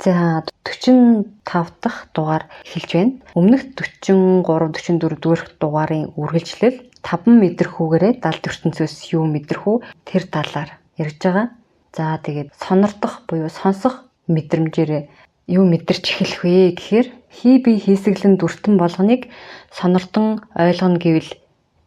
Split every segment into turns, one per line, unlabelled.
За 45 дахь дугаар эхэлж байна. Өмнөх 43 44 дэх дугаарын үргэлжлэл 5 мэдрэхүүгээрээ далд ертөнцөөс юу мэдрэх үү тэр талаар ярьж байгаа. За тэгээд сонордох буюу сонсох мэдрэмжээрээ юу мэдэрч эхэлэх вэ гэхээр хий бие хийсгэлэн дүртэн болгоныг сонордон ойлгоно гэвэл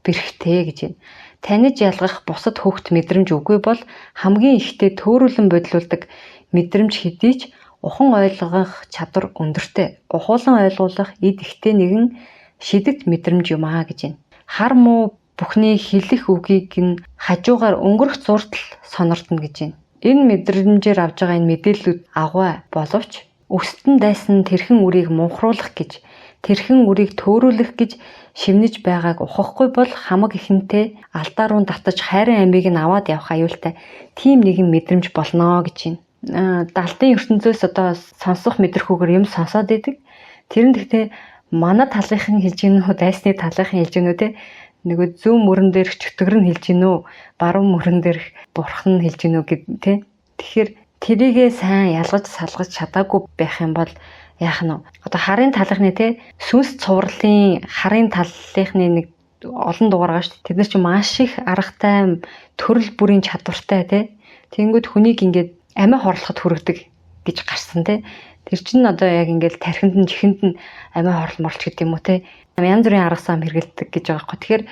бэрхтэй гэж байна. Таних ялгах бусад хөгт мэдрэмж үгүй бол хамгийн ихтэй төөрүүлэн бодлуулдаг мэдрэмж хэдий ч ухан ойлгох чадвар өндөртэй. Ухуулан ойлгуулах эд ихтэй нэгэн шидэт мэдрэмж юм аа гэж байна. Хар муу бүхний хэлэх үгийг нь хажуугаар өнгөрөх зуртал сонордоно гэж байна. Энэ мэдрэмжээр авж байгаа энэ мэдээллүүд агвай боловч өстөн дайсан тэрхэн үрийг мунхруулах гэж тэрхэн үрийг төөрүүлэх гэж шивнэж байгааг ухахгүй бол хамаг ихэнтэй алдаа руу татаж хайрын амийг нь аваад явах аюултай тийм нэгэн мэдрэмж болно гэж байна. Далдын ертөнцөөс одоо сонсох мэдрэхүүгээр юм сонсоод идэг. Тэр нь гэхдээ манай талынхан хэлж гин үү, дайсны талынхан хэлж гин үү те, нөгөө зүүн мөрөн дээрх чөтгөр нь хэлж гин үү, баруун мөрөн дээрх бурхан нь хэлж гин үү гэд те. Тэгэхээр тэрийгээ сайн ялгаж салгаж чадаагүй байх юм бол яах нь вэ? Одоо харын талынхны те, сүнс цувралын харын талынхны нэг олон дугаар байгаа шүү дээ. Тэд нар чинь маш их аргатай, төрөл бүрийн чадвартай те. Тэнгүүд хүнийг ингээд амиа хорлоход хүргэдэг гэж гарсан те. Тэр чинь одоо яг ингээд тархинд нь чихэнд нь амиа хорлол морлч гэдэг юм уу те. Янз бүрийн арга сам хэрэгэлдэг гэж байгаа байхгүй. Тэгэхээр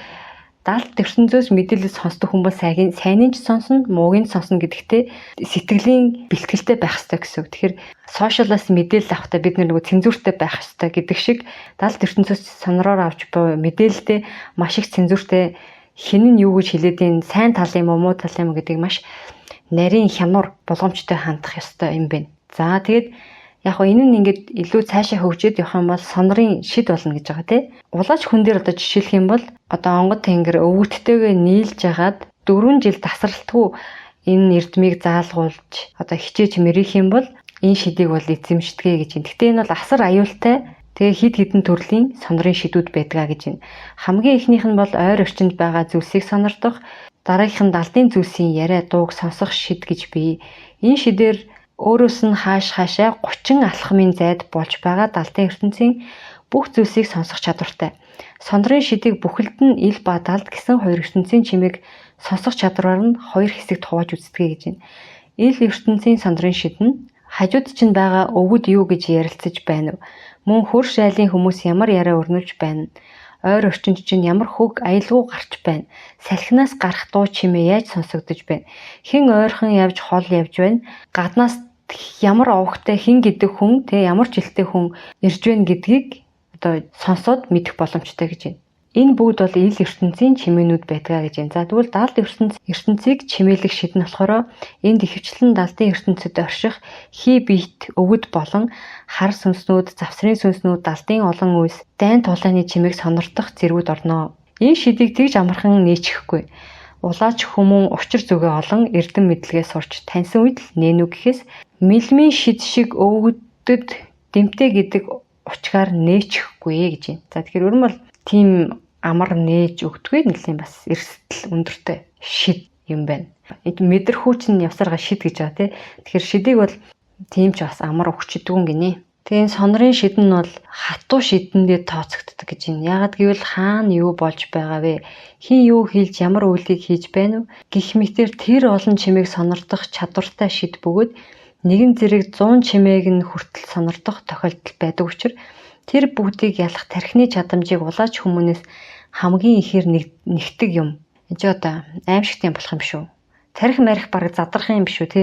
далд ертөнцөөс мэдээлэл сонсдог хүн бол сайныг ч сонсно, мууг нь сонсно гэдэгтээ сэтгэлийн бэлтгэлтэй байх ёстой гэсэн үг. Тэгэхээр сошиалаас мэдээлэл авахдаа бид нөгөө цензуртэй байх ёстой гэдэг шиг далд ертөнцөөс сонороор авч буй мэдээлэлтэй маш их цензуртэй, хэн нь юу гэж хэлээд энэ сайн тал юм уу, муу тал юм уу гэдгийг маш нарийн хянуур болгоомжтой хандах ёстой юм байна. За тэгээд яг хоо энэ нь ингээд илүү цаашаа хөгжөөд явах юм бол сонорын шид болно гэж байгаа тий. Улаач хүн дээр одоо жишээлх юм бол одоо онгод тэнгэр өвгөдтэйгээ нийлж хагаад 4 жил тасралтгүй энэ эрдмийг заалгуулж одоо хичээж мэрих юм бол энэ шидийг бол эзэмшдэгэ гэж байна. Гэтэ энэ бол асар аюултай. Тэгээ хид хідэн төрлийн сонорын шидүүд байдгаа гэж байна. Хамгийн эхнийх нь бол ойр орчинд байгаа зүйлсийг сонордох, дараагийнх нь далдын зүйлсийн яриа дууг сонсох шид гэж бий. Энэ шидээр өөрөөс нь хааш хаашаа 30 алхмын зайд болж байгаа далдын ертөнцийн бүх зүйлсийг сонсох чадвартай. Сонорын шидийг бүхэлд нь ил ба далд гэсэн хоёр ертөнцийн чимээг сонсох чадвараар нь хоёр хэсэгт хувааж үздэг гэж байна. Ил ертөнцийн сонорын шид нь хажууд чинь байгаа өвгөд юу гэж ярилцаж байна вэ? Мөн хөрш айлын хүмүүс ямар яриа өрнүүлж байна? Ойр орчинд чинь ямар хөг аялгау гарч байна? Салхинаас гарах дуу чимээ яаж сонсогдож байна? Хэн ойрхон явж хол явж байна? Гаднаас ямар овогтой хэн гэдэг хүн тэ ямар ч хэлтэй хүн ирж байна гэдгийг одоо сонсоод мэдэх боломжтой гэж байна. Энэ бүгд бол ил ертөнцийн чимээнүүд байдгаа гэж байна. За тэгвэл далд ертөнцийг чимээлэх шид нь болохоор энд ихэвчлэн далдын ертөнцид орших хий биет өвөд болон хар сүнснүүд, завсрын сүнснүүд, далдын олон үйлс, дайн тулааны чимээг сонордох зэргүүд орно. Энэ шидийг тэгж амархан нээчихгүй. Улаач хүмүүн учир зүгээ олон эрдэм мэдлэгээ сурч таньсан үед л нээнүү гэхээс мэлмийн шид шиг өвгөдөд дэмтэй гэдэг учгаар нээчихгүй гэж байна. За тэгэхээр ер нь бол тийм амар нээж өгдөггүй, нэлийн бас эрсдэл өндөртэй шид юм байна. Мэдрэхүү чинь явсарга шид гэж байгаа тий. Тэгэхээр шидийг бол тийм ч бас амар өгчдөг юм гинэ. Тэгээ энэ сонорын шид нь бол хатуу шидэндээ тооцогддог гэж байна. Яагаад гэвэл хаана юу болж байгаа вэ? Хин юу хийлж ямар үйлийг хийж байна вэ? Гэх мэтэр тэр олон чимээг сонордох чадвартай шид бөгөөд нэгэн зэрэг 100 чимээг нь хүртэл сонордох тохиолдол байдаг учраас тэр бүгдийг ялах тархины чадамжийг улаач хүмүүнээс хамгийн ихээр нэгтгэг юм. Энд чи одоо аимшигт юм болох юм шүү. Тарих марих бараг задрах юм биш үү те?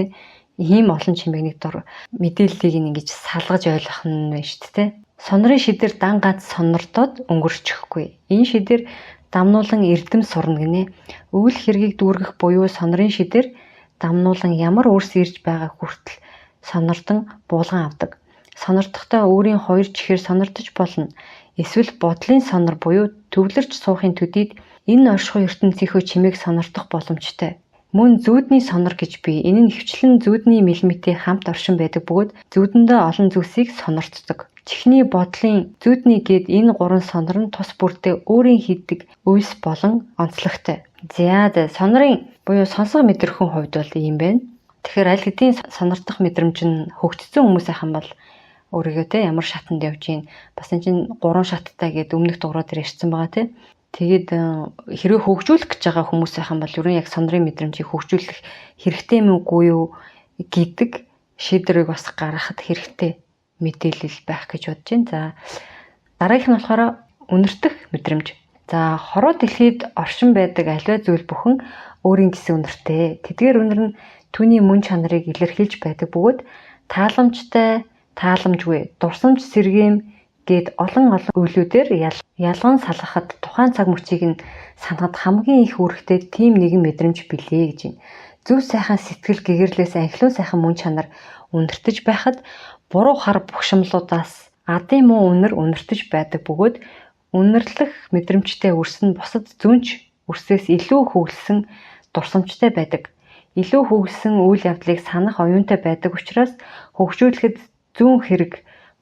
Ийм олон чимээг нэг дор мэдээллийг ингэж салгаж ойлгох нь байна шүү дээ. Сонорын шидэр дан ганц сонордоод өнгөрчихгүй. Энэ шидэр дамнуулан эрдэм сурна гинэ. Үйл хэргийг дүүргэх буюу сонорын шидэр дамнуулан ямар үрс ирж байгаа хүртэл сонордон буулган авдаг. Сонордохдоо өөрийн хоёр чихээр сонордож болно. Эсвэл бодлын сонор буюу төвлөрч суухын төдийд энэ оршихуй ертөнцийнхөө чимээг сонордох боломжтой. Мөн зүүдний сонор гэж бий. Энэ нь ихэвчлэн зүүдний мэлмитэй хамт оршин байдаг бөгөөд зүүдэндээ олон зүйлсийг сонорддог. Чихний, бодлын, зүүдний гээд энэ гурван сонор нь тус бүрдээ өөрийн хийдэг үйлс болон онцлогтой. За сонорын буюу сонсох мэдрэхүйн хувьд бол ийм байна. Тэгэхээр аль хэдийн сонордох мэдрэмж нь хөгжсөн хүмүүс байх юм бол өөрийгөө те ямар шатанд явж гин бас энэ чинь 3 шаттай гээд өмнөх дугаараа дээр ярьсан байгаа те. Тэгээд хэрвээ хөгжүүлэх гэж байгаа хүмүүс байх юм бол ерөн яг сонорын мэдрэмжийг хөгжүүлэх хэрэгтэй юм үгүй юу гэдэг шийдвэрийг бас гаргахад хэрэгтэй мэдээлэл байх гэж бодож байна. За дараагийнх нь болохоор үнэртэх мэдрэмж. За хороо дэлхийд оршин байдаг аливаа зүйл бүхэн өөрийн гэсэн үнэртэй. Тэдгээр үнэр нь түүний мөн чанарыг илэрхийлж байдаг бөгөөд тааламжтай, тааламжгүй, дурсамж сэргэм гээд олон олон үйлүүдээр ялган салгахад тухайн цаг мөчийг нь санахад хамгийн их үүрэгтэй тийм нэгэн мэдрэмж билээ гэж байна. Зөв сайхан сэтгэл гэгэрлээс анхлын сайхан мөн чанар үнэртэж байхад буруу хар бухшимлуудаас адын муу үнэр үнэртэж байдаг бөгөөд үнэрлэх мэдрэмжтэй үрс нь бусад зүүнч үрсээс илүү хөглөсөн дурсамжтай байдаг. Илүү хөглөсөн үйл явдлыг санах оюунтай байдаг учраас хөгжүүлэхэд зүүн хэрэг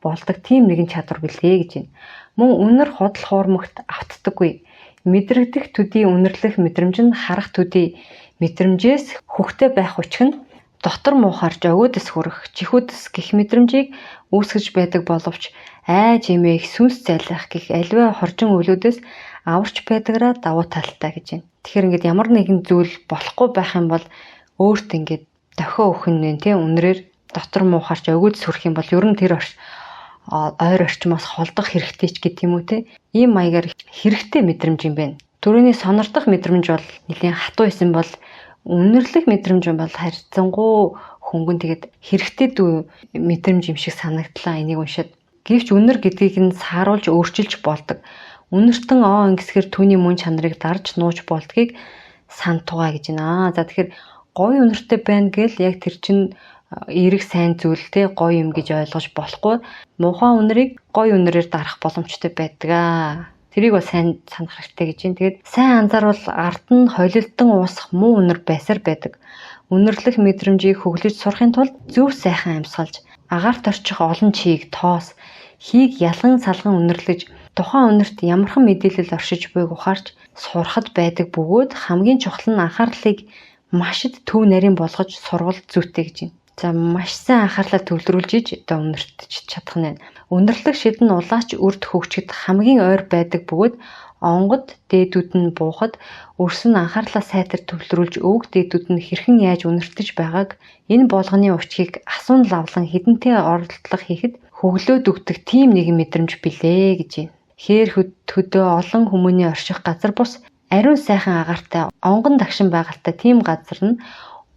болдог тийм нэгэн чадвар билээ гэж байна. Мөн үнэр худал хуурмагт автдаггүй. Мэдрэгдэх төдий үнэрлэх мэдрэмж нь харах төдий мэдрэмжээс хөхтэй байх учир нь дотор муухаар жогөөдөс хүрэх, чихүүдэс гих мэдрэмжийг үүсгэж байдаг боловч айж эмээх, сүнс зайлах гих аливаа хоржин үйлүүдээс аварч байдаграа давуу талтай гэж байна. Тэгэхээр ингээд ямар нэгэн зүйл болохгүй байх юм бол өөрт ингээд дохио өгөх нь тийм үнрээр дотор муухаарч өгөөд сүрэх юм бол ер нь тэр ойр орчмоос холдох хэрэгтэй ч гэдэг юм уу те. Ийм маягаар хэрэгтэй мэдрэмж юм байна. Төрөний сонордох мэдрэмж бол нэлийн хатуу исэн бол үнэрлэх мэдрэмж юм бол харьцангуй хөнгөн тэгээд хэрэгтэй дүү мэдрэмж юм шиг санагдлаа энийг уншаад. Гэвч үнэр гэдгийг нь сааруулж өөрчилж болдог. Үнэртэн оо ингэсгэр түүний мөн чанарыг дарж нууж болдгийг сантугаа гэж байна. За тэгэхээр гоё үнэртэй байна гэл яг тэр чинь эерэг сайн зүйл те гоё юм гэж ойлгож болохгүй. Муухай үнэрийг гоё үнэрээр дарах боломжтой байдаг аа. Тэрийг бол сайн санах хэрэгтэй гэж байна. Тэгээд сайн анзаарвал ард нь холилдон уусах муу үнэр байсаар байдаг. Үнэрлэх мэдрэмжийг хөглөж сурахын тулд зөв сайхан амьсгалж, агаарт орчих олон чийг тоос, хийг ялган салган үнэрлэж, тухайн үнэрт ямархан мэдээлэл оршиж буйг ухаарч сурахад байдаг бөгөөд хамгийн чухал нь анхаарлыг маш төв нарийн болгож сурвал зүйтэй гэж байна. За маш сайн анхаарлаа төвлөрүүлж иж одоо үнэртэж чадах нь. Үнэрлэх шид нь улаач үрд хөгжихэд хамгийн ойр байдаг бөгөөд онгод дээдүүд нь буухад өрс нь анхаарлаа сайтар төвлөрүүлж өвөг дээдүүд нь хэрхэн яаж үнэртэж байгааг энэ болгоны учгийг асуун лавлан хідэнтэй оролдлого хийхэд хөглөөд өгдөг тийм нэгэн мэдрэмж билээ гэж байна. Хээр хөдөө олон хүмүүний орших газар бус ариун сайхан агаартай онгон дагшин байгальтай тийм газар нь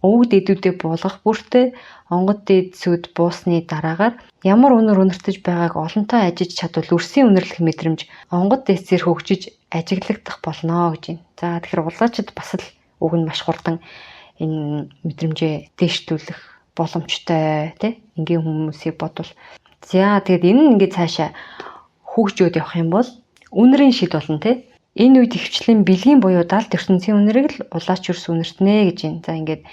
өвөг дээдүүдээ буулгах бүртээ онгод дээд сүд буусны дараагаар ямар үнэр үнэртэж байгааг олонтоо ажиж чадвал үрсийн үнэрлэх мэдрэмж онгод дээдсээр хөгжиж ажиглагдах болно гэж байна. За тэгэхээр улаачид бас л уг нь маш хурдан энэ мэдрэмжээ дээшлүүлэх боломжтой тий энгийн хүмүүсийг бодвол. За тэгээд энэ нь ингээд цаашаа хөгжөөд явах юм бол үнэрийн шид болно тий. Энэ үед ихэвчлэн бэлгийн буюу далд ертөнцийн үнэрийг л улаач өрс үнэртнэ гэж байна. За ингээд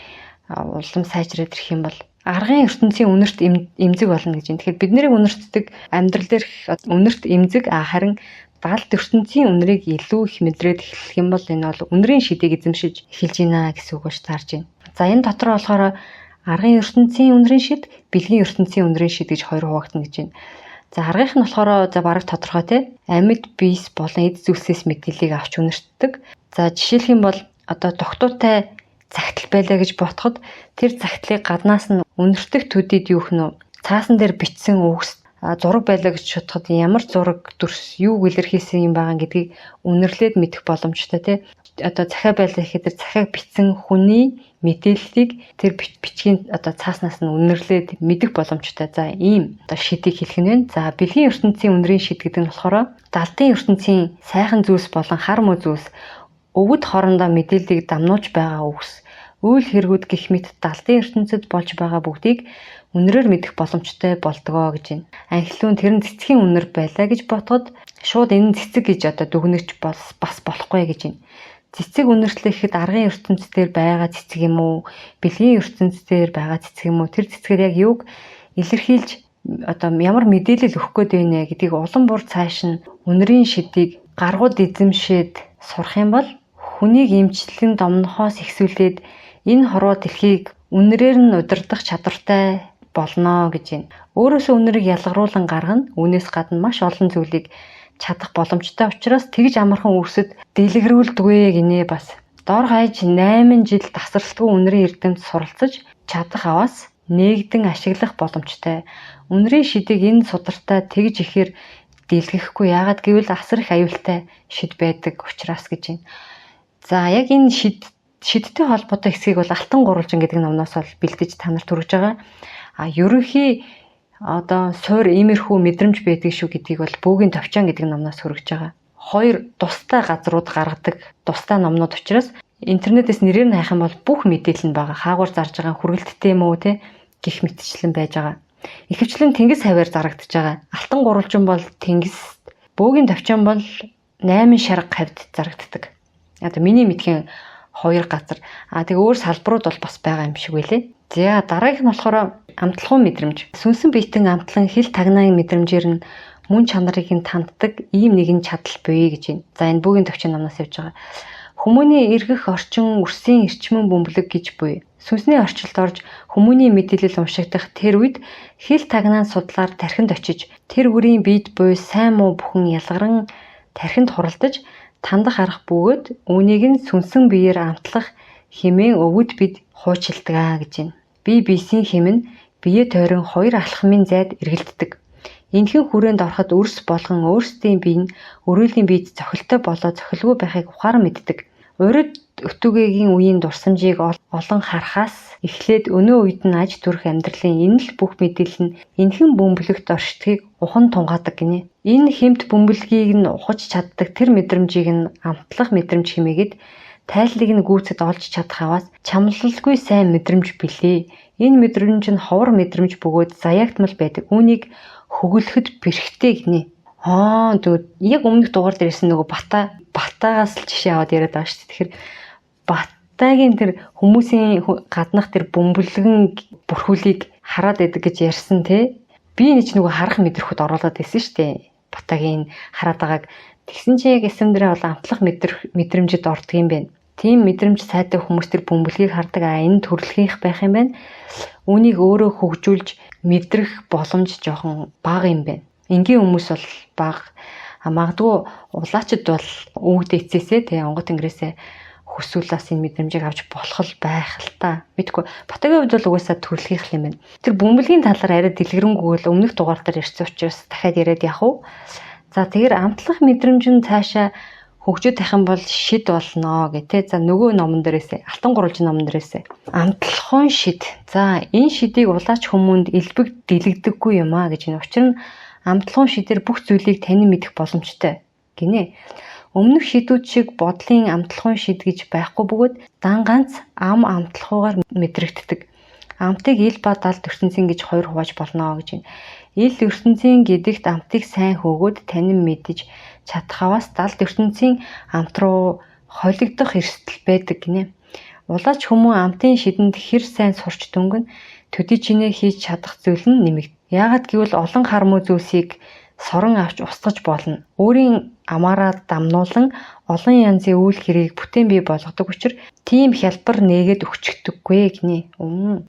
улам сайжраад ирэх юм бол аргын ертөнцийн үнэрт эмзэг болно гэж байна. Тэгэхээр бид нарыг үнэртдэг амьдрал дээрх үнэрт эмзэг харин далд ертөнцийн үнэрийг илүү их мэдрээд эхлэх юм бол энэ бол үнэрийн шидийг эзэмшиж эхэлж байна гэсэн үг болж таарж байна. За энэ дотор болохоор аргын ертөнцийн үнэрийн шид, бэлгийн ертөнцийн үнэрийн шид гэж хоёр хуваагдана гэж байна. За аргынх нь болохоор за бараг тодорхой тий. Амьд биес болон эд зүйлсээс мэдээллийг авч үнэртдэг. За жишээлх юм бол одоо тогтуутай захидал байлаа гэж ботход тэр захидлыг гаднаас нь үнэртэх төдийд юу хнө вэ? Цаасан дээр бичсэн үгс зураг байлаа гэж бодоход ямар зураг дүрс юу илэрхийлсэн юм байгаа гэдгийг үнэрлээд мэдэх боломжтой тий. Одоо захиа байлаа гэхэд тэр захиаг бичсэн хүний мэдээллийг тэр бичгийн одоо цааснаас нь үнэрлээд мэдэх боломжтой. За ийм одоо шидийг хэлэх нь байна. За бэлгийн ертөнцийн үнэрийн шид гэдэг нь болохоор далдын ертөнцийн сайхан зүйлс болон хар муу зүйлс өвөд хоорондоо мэдээллийг дамнуулж байгаа үгс, үйл хэрэгүүд гэх мэт далдын ертөнцид болж байгаа бүгдийг үнэрээр мэдэх боломжтой болдгоо гэж байна. Анхлуун тэр нь цэцгийн үнэр байлаа гэж ботход шууд энэ нь цэцэг гэж одоо дүгнэж бас болохгүй гэж байна. Цэцэг үнэртлэхэд аргын ертөнц дээр байгаа цэцэг юм уу, бэлгийн ертөнц дээр байгаа цэцэг юм уу, тэр цэцгээр яг юуг илэрхийлж одоо ямар мэдээлэл өгөх гээд байна гэдгийг улам бүр цааш нь үнэрийн шидийг гаргууд эзэмшээд сурах юм бол хүнийг эмчлэн домнохоос ихсүүлээд энэ хорвоо дэлхийг Үнэрээр нь удирдах чадвартай болно гэж байна. Өөрөөсөө үнэрийг ялгаруулан гаргана. Үүнээс гадна маш олон зүйлийг чадах боломжтой учраас тэгж амархан үрсэд дэлгэрүүлдэггүй гинэ бас. Дор хаяж 8 жил тасралтгүй үнэрийн эрдэмт суралцаж чадах аваас нээгдэн ашиглах боломжтой. Үнэрийн шидийг энэ судартай тэгж ихээр дэлгэхгүй. Яагаад гэвэл асар их аюултай шид байдаг учраас гэж байна. За яг энэ шидтэй холбоотой хэсгийг бол Алтан гурвалжин гэдэг номноос бол бэлдэж та нарт хүргэж байгаа. А ерөнхий одоо суур иймэрхүү мэдрэмж байдаг шүү гэдгийг бол Бөөгийн товчон гэдэг номноос хүргэж байгаа. Хоёр тустай газрууд гаргадаг тустай номнууд учраас интернетээс нэрээр нь хайх юм бол бүх мэдээлэл нь байгаа. Хаагур зарж байгаа хүргэлттэй юм уу те гих мэтчлэн байж байгаа. Ихэвчлэн тэнгис хавиар зарагдаж байгаа. Алтан гурвалжин бол тэнгис, Бөөгийн товчон бол 8 шарга хавьд зарагддаг. Одоо миний мэдхийн хоёр газар. А тэгээ өөр салбарууд бол бас байгаа юм шиг байлээ. За дараагийнх нь болохоор амтлахуун мэдрэмж. Сүнсэн биетэн амтлан хил тагнаан мэдрэмжээр нь мөн чанарыг нь танддаг ийм нэгэн чадал буй гэж байна. За энэ Бөөгийн товчон номноос явж байгаа. Хүмүүний эргэх орчин үрсийн эрчмэн бөмбөлөг гэж буй. Сүнсний орчилд орж хүмүүний мэдээлэл уншигдах тэр үед хил тагнаан судлаар тархинд очиж тэр бүрийн бид буй сайн муу бүхэн ялгаран тархинд хуралдаж тандах арга бөгөөд үүнийг нь сүнсэн биеэр амтлах хэмээн өвөд бид хуучилдаг аа гэж байна. Бие биесийн хэм нь бие тойрон хоёр алхмын зайд эргэлддэг. Энэхэн хүрээнд ороход өрс болгон өөрсдийн бие нь өрөөлийн биед цохилтой болоо цохилгүй байхыг ухаан мэддэг. Урид өтүгэгийн үеийн дурсамжийг олон харахаас эхлээд өнөө үед нь аж төрх амьдралын энэ л бүх мэдээлэл нь энэхэн бөмбөлөгт оршдгийг ухан тунгаадаг гинэ. Энэ хэмт бөмбөлгийг нь ухаж чаддаг тэр мэдрэмжийг нь амтлах мэдрэмж хэмээгээд тайллыг нь гүйцэд олж чадах аваас чамлалгүй сайн мэдрэмж билээ. Энэ мэдрэмж нь ховор мэдрэмж бөгөөд заяагтмал байдаг. Үүнийг хөглөхөд бэрхтэй гинэ. Аа тэгвэл яг өмнөх дугаар дээр ирсэн нөгөө Батагаас л жишээ аваад яриад байгаа шүү дээ. Тэгэхээр Батагийн тэр хүмүүсийн гаднах тэр бөмбөлгөн бүрхүүлийг хараад байдаг гэж ярьсан те. Би нэг ч нөгөө харах мэдрэхүйд оруулаад байсан шүү дээ. Батагийн хараад байгааг тэгсэн чинь яг эсэм дээрээ бол амтлах мэдрэмжид ордог юм байна. Тийм мэдрэмж сайтай хүмүүс тэр бөмбөлгийг хардаг. А энэ төрөлхийнх байх юм байна. Үүнийг өөрөө хөгжүүлж мэдрэх боломж жоохон бага юм байна. Энгийн хүмүүс бол бага. А магадгүй улаачд бол өвөг дээцээсээ тэгээ онгот тэнгэрээсээ хүсүүлээс энэ мэдрэмжийг авч болох л байх л та. Мэдгүй. Батагийн хувьд бол угаасаа төрөлхийнх юм байна. Тэр бөмбөлгийн талаар арай дэлгэрэнгүй л өмнөх дугаар дээр ярьсан учраас дахиад яриад явах уу. За тэгэхээр амтлах мэдрэмж нь цаашаа хөгжөөд байх юм бол шид болно гэх тээ. За нөгөө номон дээрээсээ Алтан гурвалжин номон дээрээсээ амтлахуун шид. За энэ шидийг улаач хүмүүнд элбэг дэлгдэггүй юм а гэж байна. Учир нь амтлахуун шидээр бүх зүйлийг танин мэдэх боломжтой гинэ. Өмнөх шидүүд шиг бодлын амтлахуун шид гэж байхгүй бөгөөд дан ганц ам амтлахуугаар мэдрэгддэг. Амтыг ил ба далд ертөнцийн гэж хоёр хувааж болно гэж байна. Ил ертөнцийн гэдэгт амтыг сайн хөөгөөд танин мэдэж чадхаваас далд ертөнцийн амт руу холигдох эрсдэл байдаг гинэ. Улаач хүмүүн амтын шидэнд хэр сайн сурч дөнгөн төдий чинээ хийж чадах зүйл нь нэмэгдэнэ. Яагаад гэвэл олон хар муу зүйлсийг сорон авч устгаж болно. Өөрийн амаараа дамнуулан олон янзын үйл хэргийг бүтээн бий болгодог учир тийм хялбар нээгээд өгчдөггүй гинэ.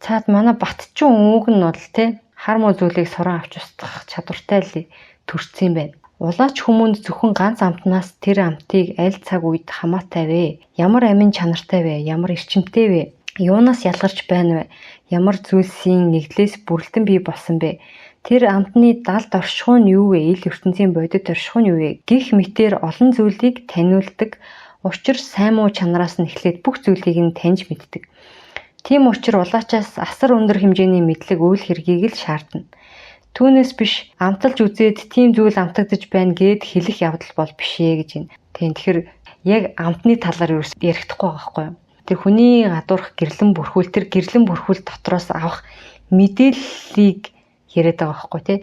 Цаад манай Батчин өвөг нь бол те хар муу зүйлийг сорон авч устгах чадвартай л төрсөн юм байна. Улаач хүмүүнд зөвхөн ганц амтнаас тэр амтыг аль цаг үед хамаатай вэ? Ямар амин чанартай вэ? Ямар эрчимтэй вэ? Юунаас ялгарч байна вэ? Ямар зүйлсийн нэгдлээс бүрэлдэн бий болсон бэ? Тэр амтны далд оршихуй нь юу вэ? Ил ертөнцийн бодит оршихуй нь юу вэ? Гэх мэтээр олон зүйлийг таниулдаг. Учир сайн муу чанараас нь эхлээд бүх зүйлийг нь таньж мэддэг. Тийм учир улаачаас асар өндөр хэмжээний мэдлэг үйл хэргийг л шаардна. Түүнээс биш амталж үзээд тийм зүйл амтагдаж байна гэд хэлэх явдал бол биш ээ гэж байна. Тийм тэгэхээр яг амтны талаар юу ярихдаггүй байгаа байхгүй юу? Тэр хүний гадуурх гэрлэн бүрхүүл тэр гэрлэн бүрхүүл дотроос авах мэдээллийг яриад байгаа байхгүй тий.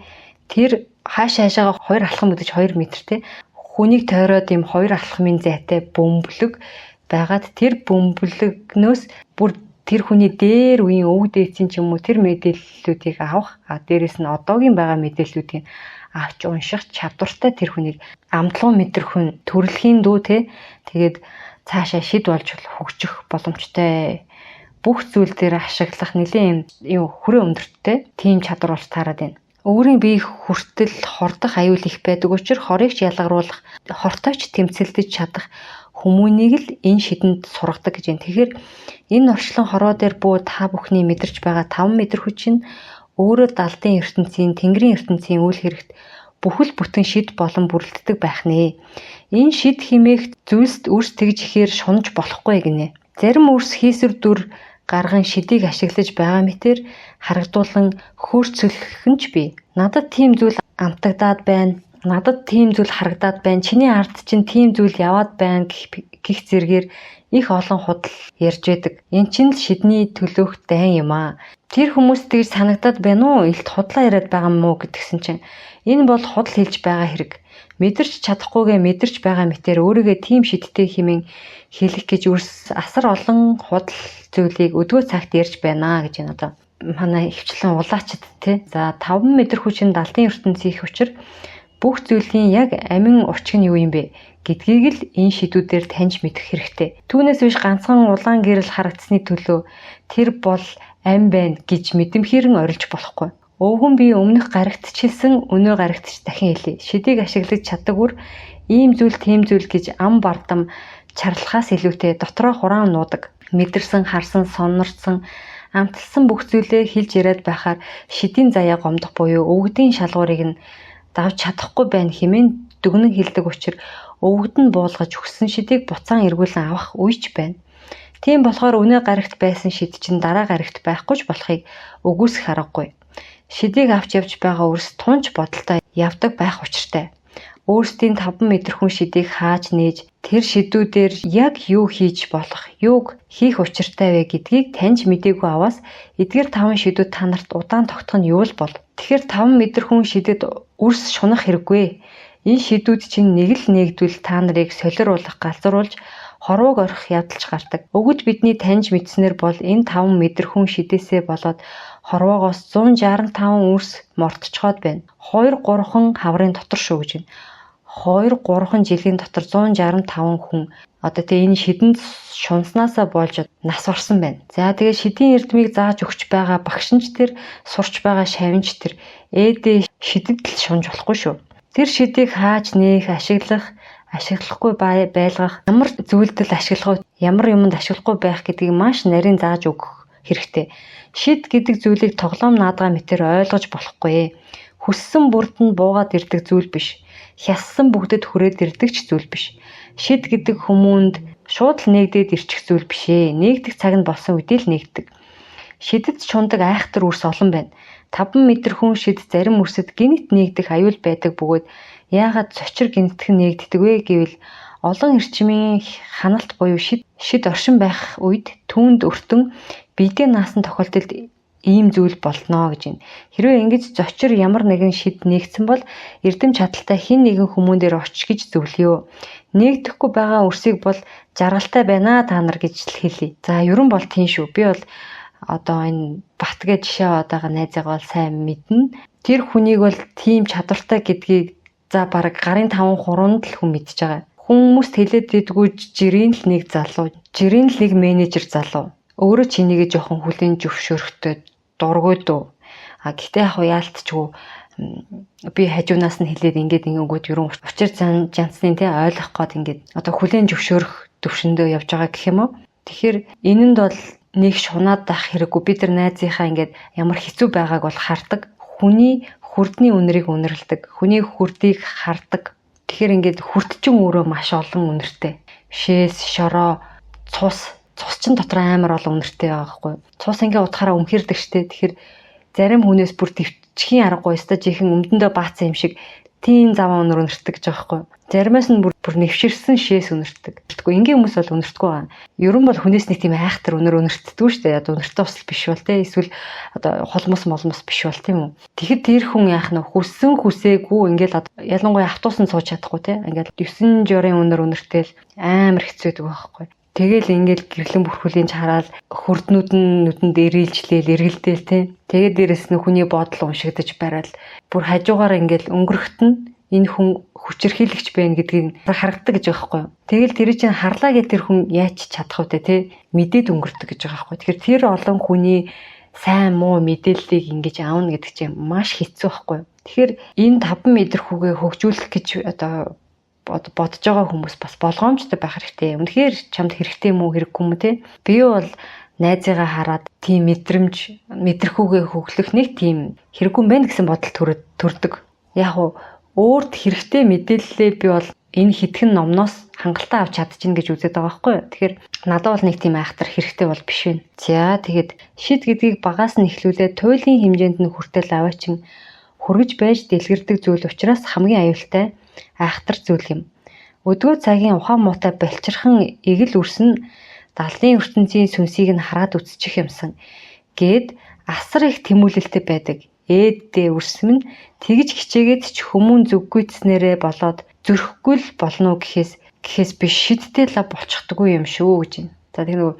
Тэр хааш хаашаага хоёр алхам өдөж 2 м тий. Хүнийг тойроод ийм хоёр алхмын зайтай бөмбөлөг байгаад тэр бөмбөлөгнөөс бүр тэр хүний дээр үеийн өвөг дээдсийн ч юм уу тэр мэдээллүүдийг авах, а дээрэс нь одоогийн байгаа мэдээллүүдийг авч унших чадвартай тэр хүнийг амтлуу мэдрэх хүн төрөлхийн дүү те. Тэгээд цаашаа шид болж хөгжих боломжтой Бүх зүйл дээр ашиглах нэлээд юм хүрээ өндөрттэй тийм чадвар болж таарад байна. Өөрийн бие хүртэл хордох аюул их байдаг учраас хорыг ч ялгаруулах, хортой ч тэмцэлдэж чадах хүмүүнийг л энэ шидэнд сургадаг гэж байна. Тэгэхээр энэ орчлон хороо дээр бүү та бүхний мэдэрч байгаа 5 мэдрэхүй чинь өөрөө далдын ертөнцийн, тэнгэрийн ертөнцийн үйл хэрэгт бүхэл бүтэн шид болон бүрэлддэг байх нэ. Энэ шид химээх зүйлст үрс тэгж ихээр шунаж болохгүй гинэ. Зарим үрс хийсвэр дүр гарган шидийг ашиглаж байгаа мэтэр харагдуулан хөөрцөлөх нь ч бий. Надад тийм зүйл амтагдаад байна. Надад тийм зүйл харагдаад байна. Чиний ард чинь тийм зүйл яваад байна гэх зэргээр их олон худал ярьж байдаг. Эн чинь л шидний төлөөх дайн юм аа. Тэр хүмүүс тэгж санагдаад байна уу? Илт худлаа яриад байгаа юм уу гэдгсэн чинь энэ бол худал хэлж байгаа хэрэг. Мэдэрч чадахгүйгээ мэдэрч байгаа мэтэр өөрийгөө тийм шидтэй хэмээн хэлэх гэж үрс асар олон худал зүйлийг өдгөө цагт ярьж байна гэж байна одоо. Манай хвчлэн улаачд те. За 5 мэдрэхүй чинь далдын ертөнцийн их учир бүх зүйлийн яг амин учиг нь юу юм бэ гэдгийг л энэ шидүүдээр таньж мэдэх хэрэгтэй. Түүнээс биш ганцхан улаан гэрэл харагдсны төлөө тэр бол ам байна гэж мэдэмхийрэн орилж болохгүй. Өвгөн би өмнөх гаригтчилсэн өнөө гаригтч дахин хэлье. Шидийг ашиглаж чаддаг үр ийм зүйл тийм зүйл гэж ам бардам чарлахаас илүүтэй дотроо хураан нуудаг. Мэдэрсэн, харсан, сонорсон, амталсан бүх зүйлээ хэлж яриад байхаар шидийн заяа гомдох буюу өвгдийн шалгуурыг нь давж чадахгүй байна хэмээн дүгнэн хэлдэг учир өвгөд нь буулгаж өгсөн шидийг буцаан эргүүлэн авах үеч байна. Тийм болохоор өнөө гарагт байсан шид чинь дараа гарагт байхгүй ч болохыг үгүйсэх аргагүй. Шидийг авч явж байгаа үрс тунч бодолтой явдаг байх учиртай. Өөрсдийн 5 мэдрэхүйн шидийг хааж нээж тэр шидүүдээр яг юу хийж болох, юуг хийх учиртай вэ гэдгийг таньж мдээгүй аваас эдгээр 5 шидүүд та нарт удаан тогтох нь юу л бол. Тэгэхээр 5 мэдрэхүйн шидэд үрс шунах хэрэггүй. Энэ шидүүд чинь нэг л нэгдвэл та нарыг солируулах, галзууруулж хорвоог орхих явдалч гардаг. Өгöd бидний таньж мэдснээр бол энэ 5 мэдрэхүйн шидээсээ болоод хорвоогоос 165 үрс мортчхоод байна. 2 3 хаврын дотор шүү гэж байна. 2 3 жилийн дотор 165 хүн одоо тэгээ энэ шидэнд шунснаасаа болж нас барсан байна. За тэгээ шидийн эрдмийг зааж өгч байгаа багш нь ч тэр сурч байгаа шавнч тэр ээдээ шидэд л шунж болохгүй шүү. Тэр шидийг хааж нээх, ашиглах, ашиглахгүй байлгах, ямар зүйлд л ашиглах, ямар юмд ашиглахгүй байх гэдгийг маш нарийн зааж өгөх хэрэгтэй. Шид гэдэг зүйлийг тоглоом наадгаа мэтэр ойлгож болохгүй. Хүссэн бүрд нь буугаад ирдэг зүйл биш. Хяссан бүгдэд хүрээд ирдэг ч зүйл биш. Шид гэдэг хүмүүнд шууд л нэгдээд ирчих зүйл биш ээ. Нэгдэх цаг нь болсон үедээ л нэгддэг. Шидэд шундаг айхтар үрс олон байна. 5 мэдрэхүйн шид зарим үрсэд гинт нэгдэх аюул байдаг бөгөөд яагаад цочир гинтгэн нэгддэг вэ гэвэл олон эрчмийн ханалт буюу шид оршин байх үед түүнд өртөн биедээ наасан тохиолдолд ийм зүйл болно гэж байна. Хэрвээ ингэж зочир ямар нэгэн шид нэгдсэн бол эрдэм чадалтай хэн нэгэн хүмүүн дээр очих гэж зөвлөё. Нэгдэхгүй байгаа үрсийг бол жаргалтай байна та нар гэж л хэлье. За ерөн бол тийм шүү. Би бол одоо энэ Бат гэж жишээ аваад байгаа найзыгаа бол сайн мэднэ. Тэр хүнийг бол тийм чадвартай гэдгийг за бараг гарын 5 хуруунд л хүн мэдж байгаа. Хүмүүст хэлээд дидгүү жирийн л нэг залуу, жирийн л нэг менежер залуу. Өөрөө ч энийгээ жоохон хүлээн зөвшөөрөхтэй дургүй дөө. А гэхдээ яг яалтчгүй би хажуунаас нь хэлээд ингээд ингэнгүүт ерөн учир жанцны тий ойлгох гээд ингээд одоо хүлээн зөвшөөрөх төвшөндөө явж байгаа гэх юм уу. Тэгэхээр энэнд бол нэг шунаад байх хэрэггүй. Бид нар найзынхаа ингээд ямар хэцүү байгааг бол хардаг. Хүний хүрдний үнэрийг үнэрлэдэг. Хүний хүрдийг хардаг. Тэгэхээр ингээд хүрд чинь өөрөө маш олон үнэртэй. Шээс, шороо, цус. Цус чинь дотор амар олон үнэртэй байгаа байхгүй. Цус ингээ утгаараа өмхирдэг штэ. Тэгэхээр зарим хүнээс бүр төвчхийн аргагүй өстой жихэн өмдөндөө баацсан юм шиг тийм заван үнэр үнэртдэг гэж байгаа байхгүй. Заримаас нь бүр нэвширсэн шээс үнэртдэг. Тэгэхгүй энгийн хүмүүс бол үнэртдэггүй байгаа. Ерөн бол хүнээс нэг тийм айхтар үнэр үнэртдэггүй шүү дээ. Одоо үнэртэй усал биш бол те эсвэл одоо холмос молмос биш бол тийм үү. Тэгэхэд тэр хүн яах нь хүссэн хүсээгүй ингээл ялангуяа автобусанд сууж чадахгүй те. Ингээл 9 жорын үнэр үнэртэл амар хэцүү байдаг байхгүй. Тэгэл ингээл гэрлэн бүрхүүлийн чараал хөрднүүд нь нүдэнд эрэлжлээл эргэлдээл те. Тэгээд дээрэс нь хүний бодол уншигдаж барайл бүр хажуугаар ингээл өнгөрөхт нь Энэ хүн хүчирхийлэгч байна гэдгийг харагддаг гэж байгаа байхгүй юу. Тэгэл тэр чинь харлаа гэх тэр хүн яаж чадах вэ те, мэдээд өнгөрдөг гэж байгаа байхгүй. Тэгэхээр тэр олон хүний сайн муу мэдээллийг ингэж аавна гэдэг чинь маш хэцүү байхгүй юу. Тэгэхээр энэ 5 мэдрэхүйгээ хөгжүүлэх гэж одоо бодож байгаа хүмүүс бас болгоомжтой байх хэрэгтэй. Үнэхээр чамд хэрэгтэй юм уу, хэрэггүй юм уу те. Би бол найзыгаа хараад тийм мэдрэмж мэдрэхүйгээ хөглөх нэг тийм хэрэггүй юм байна гэсэн бодол төрдөг. Яг уу өөрт хэрэгтэй мэдээллээ би бол энэ хэдхэн номноос хангалттай авч чадчихна гэж үзээд байгаа байхгүй юу. Тэгэхээр надад бол нэг тийм айхтар хэрэгтэй бол биш байна. За тэгээд шид гэдгийг багаас нь эхлүүлээд туйлын хэмжээнд нь хүртэл аваачин хүргэж байж дэлгэрдэг зүйл учраас хамгийн аюултай айхтар зүйл юм. Өдгөө цагийн ухаан муутай балчирхан эгэл үрс нь далдын ертөнцийн сүнсийг нь хараад үсчих юмсан гээд асар их тэмүүлэлтэй байдаг. Ээддээ үрсэм нь тэгж хичээгээд ч хүмүүн зүггүйцснээрээ болоод зөрөхгүй л болно гэхээс биш шидтэй лав болчихдоггүй юм шүү гэж байна. За тэг нөгөө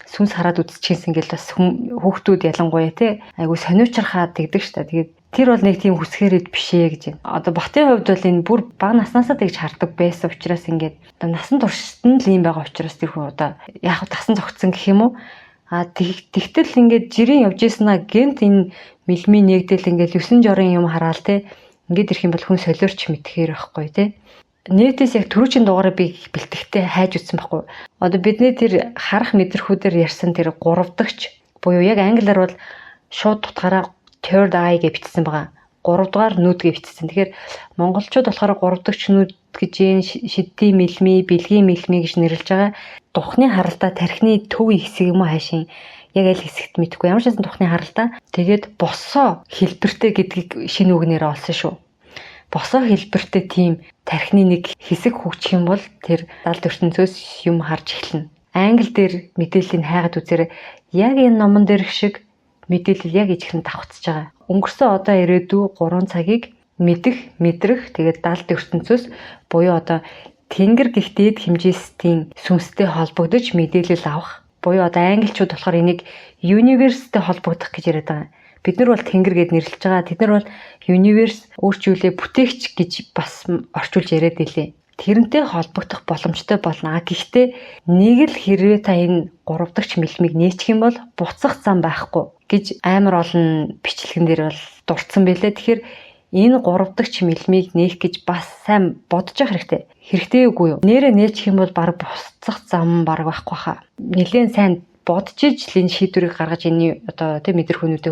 сүнс хараад үзчихсэн ингээл бас хүүхдүүд ялангуяа те айгу сониучрахаад тэгдэг ш та. Тэгээд тэр бол нэг тийм хүсгээрээд биш ээ гэж байна. Одоо Батын хувьд бол энэ бүр бага наснаасаа тэгж хардаг байсан учраас ингээд одоо насан туршид нь л юм байгаа учраас тэр хүн одоо яг тасан зогцсон гэх юм уу? А тэгтэл ингээд жирийн явж ийсэн гэмт энэ мэлмийн нэгдэл ингээд 9 жорын юм хараал те ингээд ирэх юм бол хүн солиорч мэдхээр байхгүй те. Нийтээс яг түрүүчийн дугаараа би бэлтгэхдээ хайж үтсэн байхгүй. Одоо бидний тэр харах мэдрэхүүдээр ярьсан тэр 3 дахьч буюу яг англиар бол шууд утгаараа third eye гэж бичсэн байгаа. 3 дугаар нүд гэж бичсэн. Тэгэхээр монголчууд болохоор 3 дахьч нүд гэж энэ шидийн мэлми, бэлгийн мэлми гэж нэрлэж байгаа. Духны харалтаа тархины төв хэсэг юм уу хайшин яг аль хэсэгт мэдэхгүй. Ямар ч байсан духны харалтаа тэгээд босоо хэлбэртэй гэдгийг шинэ үгнээр олсон шүү. Босоо хэлбэртэй тийм тархины нэг хэсэг хөгжих юм бол тэр далд ертөнцөөс юм харж эхэлнэ. Англи дээр мэдээллийг хайгаад үзээрэй. Яг энэ номон дээрх шиг мэдээлэл яг ижихэн давхцаж байгаа. Өнгөрсөн одоо ирээдүй 3 цагийг мэдэх, мэдрэх, тэгээд далд ертөнцөөс буюу одоо тэнгэр гих дээд хэмжээстийн сүнстэй холбогдож мэдээлэл авах. Буюу одоо англичууд болохоор энийг universe-тэй холбогдох гэж яриад байгаа. Бид нар бол тэнгэр гэд нэрлэж байгаа. Тэд нар бол universe өөрчүүлээ бүтээгч гэж бас орчуулж яриад илээ. Тэрнтэй холбогдох боломжтой болно. А гэхдээ нэг л хэрвээ та энэ 3 дахь мэлмиг нээчих юм бол буцах зам байхгүй гэж амар олон бичлэгэн дээр бол дурдсан байлээ. Тэгэхээр энэ 3 дахь мэлмиг нээх гэж бас сайн бодож явах хэрэгтэй. Хэрэгтэй үгүй юу? Нэрээ нээчих юм бол баг буцах зам баг байхгүй хаа. Нилээн сайн бодож иж л энэ шийдвэрийг гаргаж энэ одоо тийм мэдрэхүүнүүдэд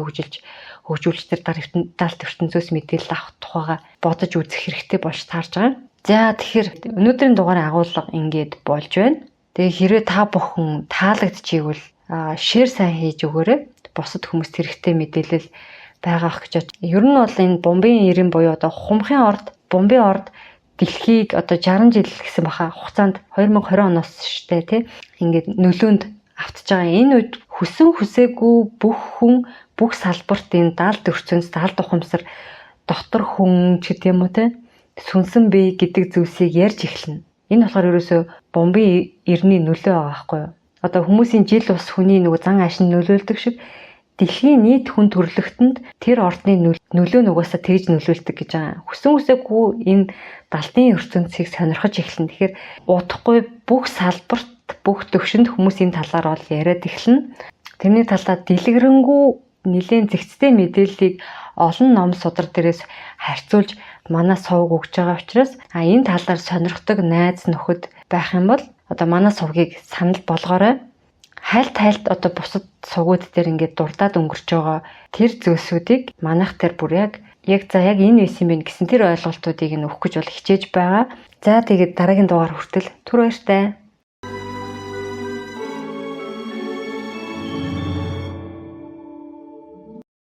хөгжүүлж тэр далд ертөнцөөс мэдээлэл авах тухайга бодож үзэх хэрэгтэй болж таарж байгаа. За тэгэхээр өнөөдрийн дугаарын агуулга ингээд болж байна. Тэгээ хэрвээ та бүхэн таалагдчихвэл шеэр сайн хийж өгөөрэй. Бусад хүмүүст хэрэгтэй мэдээлэл байгаа ах гэж бод. Ер нь бол энэ бомбын эрен буюу одоо хумхын орд, бомбын орд дэлхийг одоо 60 жил гэсэн баха хугацаанд 2020 оноос штэ тий ингээд нөлөөнд автж байгаа. Энэ үед хүсэн хүсээгүй бүх хүн бүх салбарт энэ далд ертөнц, далд ухамсар дотор хүн ч гэдэм үү те сүнсэн бий гэдэг зүйлсийг ярьж эхэлнэ. Энэ болохоор ерөөсөө бомбын эрний нөлөө байгаа байхгүй юу? Одоо хүмүүсийн жил ус хүний нөгөө зан аашин нөлөөлдөг шиг дэлхийн нийт хүн төрөлхтөнд тэр ордны нөлөө нь угаасаа тэгж нөлөөлдөг гэж байгаа. Хүсэн хүсээгүй энэ далдын ертөнцийг сонирхож эхэлнэ. Тэгэхээр удахгүй бүх салбарт, бүх төвшөнд хүмүүс энэ талаар бол яриад эхэлнэ. Тэрний талаар дэлгэрэнгүй нэлээн зэгцтэй мэдээллийг олон ном судар дээрээс харьцуулж манай сувг өгж байгаа учраас энэ талаар сонирхдаг найз нөхөд байх юм бол одоо манай сувгийг санал болгоорой. Хайлт хайлт одоо бусад сувгууд дээр ингээд дурдаад өнгөрч байгаа тэр зүйлсүүдийг манайх дээр бүр яг за яг энэ байсан юм байна гэсэн тэр ойлголтуудыг нь өгөх гэж бол хичээж байгаа. За тэгээд дараагийн дугаар хүртэл түр баяртай.